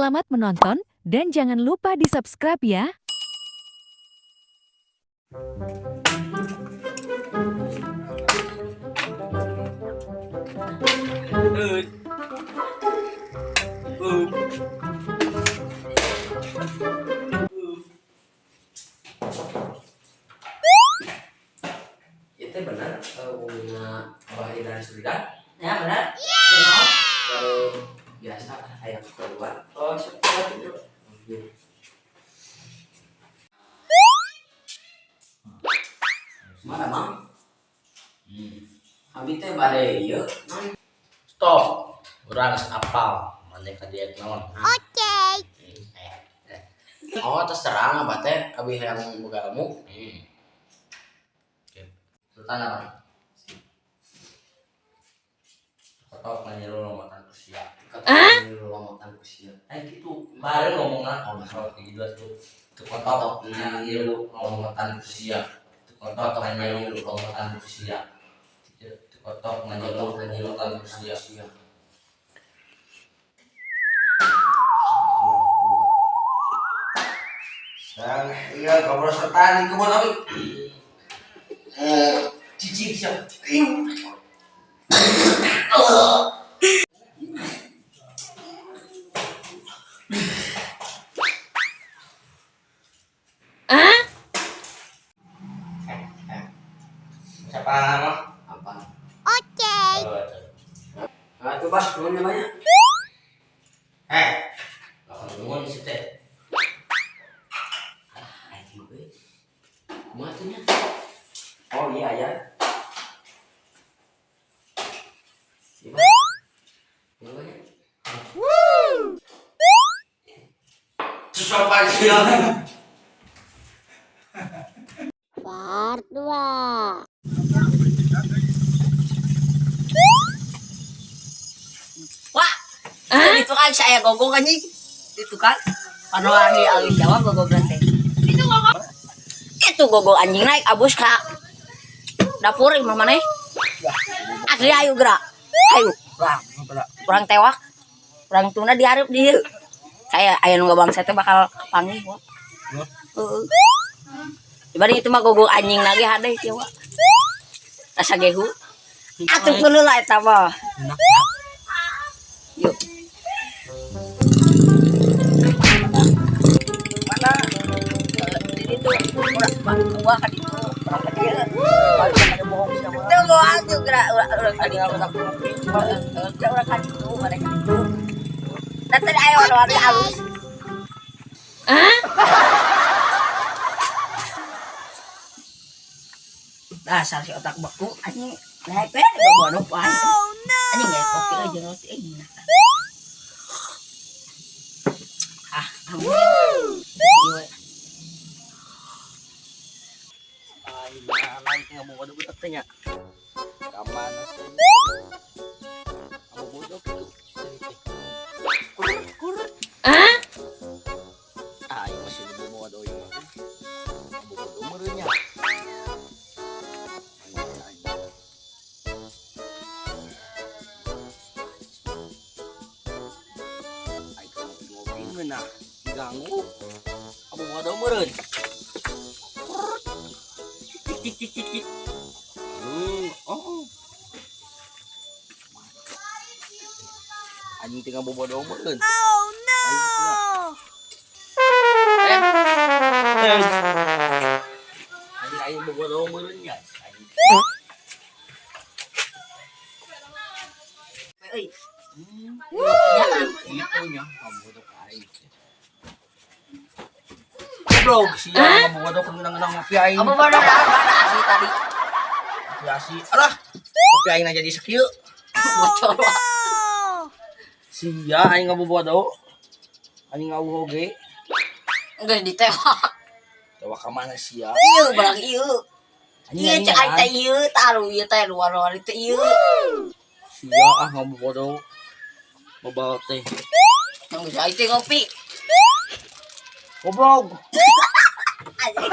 Selamat menonton dan jangan lupa di-subscribe ya. Itu benar, punya Abah dari Surga. Ya benar. Baru biasa ayam keluar. Oh, siap itu. Mana, Mang? Abi teh bade ieu. Stop. Urang geus apal maneh ka diet naon. Oke. Oh, terserah abah teh abi hayang boga ilmu. Oke. Sultan apa? Kotok nyiru lompatan ku sia. Kata lomotan ku sia. Eh gitu. Bareng ngomongna. Oh, masalah kayak gitu tuh. Teu kotok nyiru lompatan ku sia. Teu kotok nyiru lompatan ku sia. Teu kotok nyiru lompatan ku sia. Sia. Sang iya ngobrol setan di kebun abi. Cicing siap. Siapa nama? Apa? Oke. Nah, itu Bas, nuhun namanya. Eh, lawan nuhun si teh. Ah, aing mah euy. Kumaha tuh nya? Oh iya ya. Iya, Bas. Iya, Bas, ya. Sopan sia. Part 2. Wah, itu kan saya gogong anjing. Itu kan panorama alih Jawa gogong teh. Itu gogong. Itu gogong anjing naik abus ka dapur imah maneh. Asli ayo gerak. Ayo. Kurang tewak. Kurang tuna diharap di dieu. Saya aya nu bangsa teh bakal panggih wah. Heeh. Dibanding itu mah gogong anjing lagi hade kieu wah. Rasa gehu. Atuh kudu lah eta mah. Yuk. Mana? Ini tuh urang gua kan itu urang ka dieu. Teu moal tuh gerak urang ka dieu. Urang ka ditu, mereka ditu. Da tadi aya warna-warni alus. Dasar si otak beku anjing naik we bodoh wae. Anjing ya kopi aja roti euy. Ah, ampun. Ieu. Aing lain ngabodoh budak teh nya. Ka mana sih? Ngabodoh kitu. Kur kur. Aing masih bodoh ieu mah. Ngabodoh meureun nya. Aing ngopi-ngopi ngeunah diganggu. Ngabodoh meureun. Tik tik tik tik. Oh. Anjing tinggal bobodoh meureun. Oh no. Anjing aing bobodoh meureun nya. Anjing. Euy. Itu nya ngabodoh ka aing. Goblok sia ngabodoh ngeunang-ngeunang ngopi aing. Apa bodoh mana asli tadi? Kopi asi. Alah. Kopi aing na jadi sakieu. Bocor wah. Sia aing ngabobodoh. Anjing ngawuh oge. Geus ditewak. Tewak ka mana sia? Ieu barang ieu. Anjing Ieu aing cek aing teh ieu taruh ieu teh luar-luar itu ieu. Sia ah ngabobodoh. Bobal teh. Geus aing teh ngopi. Goblok. Anjing.